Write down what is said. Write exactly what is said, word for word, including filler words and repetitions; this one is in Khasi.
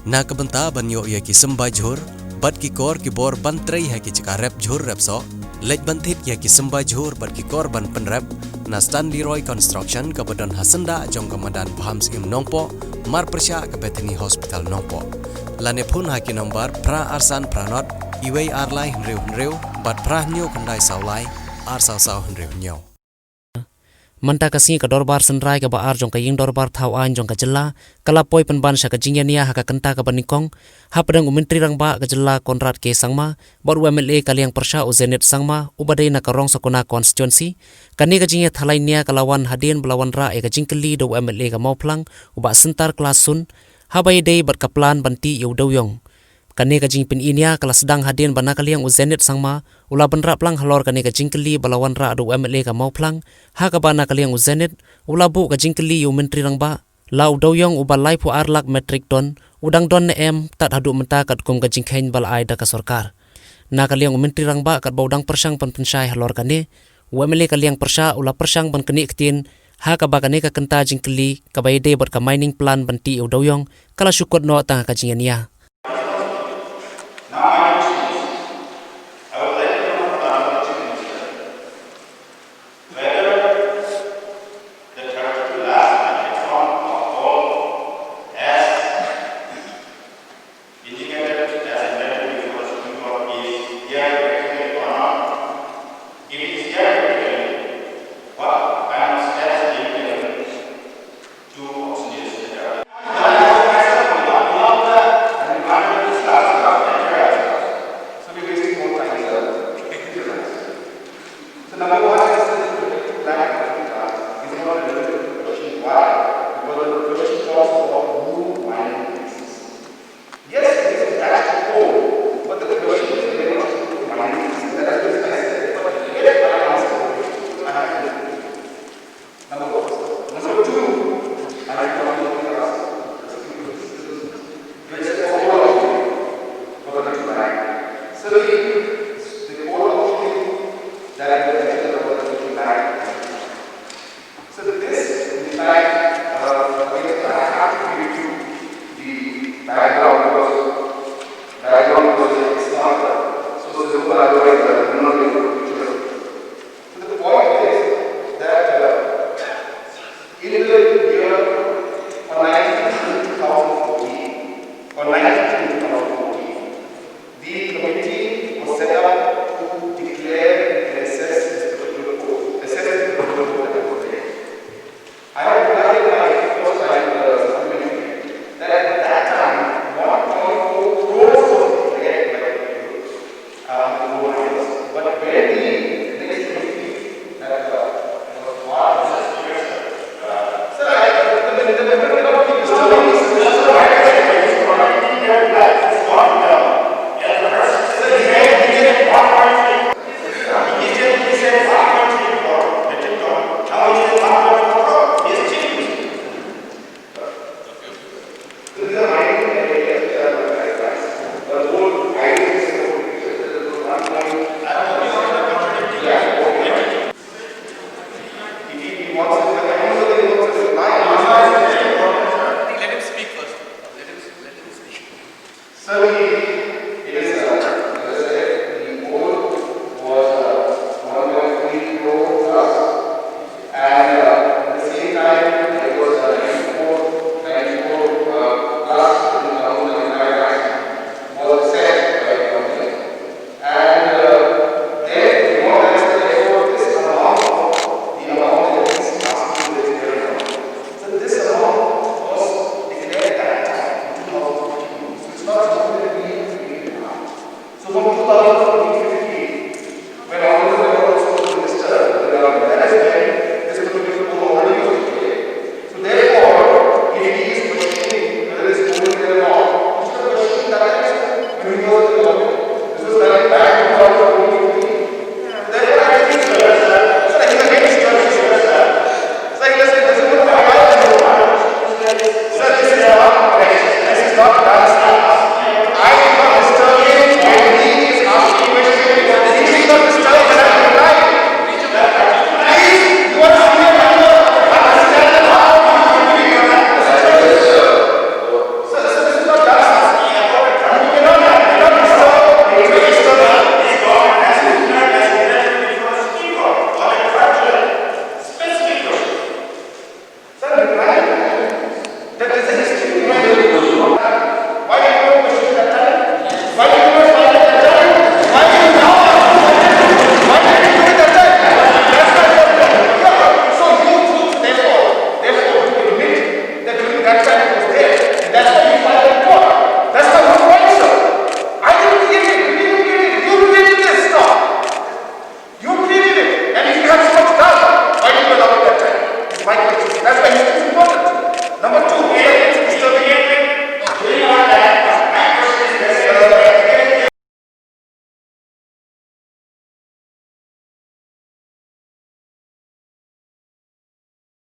Na ka bynta ban ïoh ïa ki symbai jhur bad ki kor ki bor ban trei ha ki jaka rep jhur rep soh, leit ban thied ïa ki symbai jhur bad ki kor ban pynrep na Stanley Roy Construction kaba don ha syndah jong ka madan Bham Syiem Nongpoh, mar pyrshah ka Bethany Hospital Nongpoh. Lane phone ha ki nombar phra ar san phra nod, iwei ar lai hynriew hynriew bad phra hynñiew khyndai saw lai, ar saw saw hynriew hynñiew. Mynta ka sngi ka dorbar synrai kaba ar jong ka ïing dorbar thaw aiñ jong ka jylla ka la poi pynban sha ka jingïania ha ka kynta kaba nyngkong, hapdeng u Myntri Rangbah ka jylla Conrad K Sangma bad u M L A ka liang pyrshah u Zenith Sangma uba dei na ka Rongsakona constituency. Kane ka jingïathalai nia ka la wan hadien ba la wanrah ïa ka jingkylli da u M L A ka Mawphlang, u Bah Syntar Klas Sunn, haba ïadei bad ka plan ban tih ïa u dewïong. Kane ka jingpyni nia ka la sdang hadien ba na ka liang u Zenith Sangma u la bynrap lang halor kane ka jingkylli ba la wanrah da u M L A ka Mawphlang, ha kaba na ka liang u Zenith u la buh ka jingkylli ïa u Myntri Rangbah, la u dewïong uba laiphew ar lak metric ton u dang don ne em tad haduh mynta katkum ka jingkheiñ ba la ai da ka sorkar. Na ka liang u Myntri Rangbah katba u dang pyrshang ban pynshai halor kane, u M L A ka liang pyrshah u la pyrshang ban knieh ktien ha kaba kane ka kynta jingkylli kaba ïadei bad ka mining plan ban tih ïa u dewïong ka la shu kut noh tang ha ka jingïania. Now, my question is, I would like to know from the Chief Minister whether the thirty-two lakhs metric ton of coal as indicated as a mandate before the Supreme Court is yet to be taken or not. If it is yet to be taken, what kind of steps being taken to auction this data?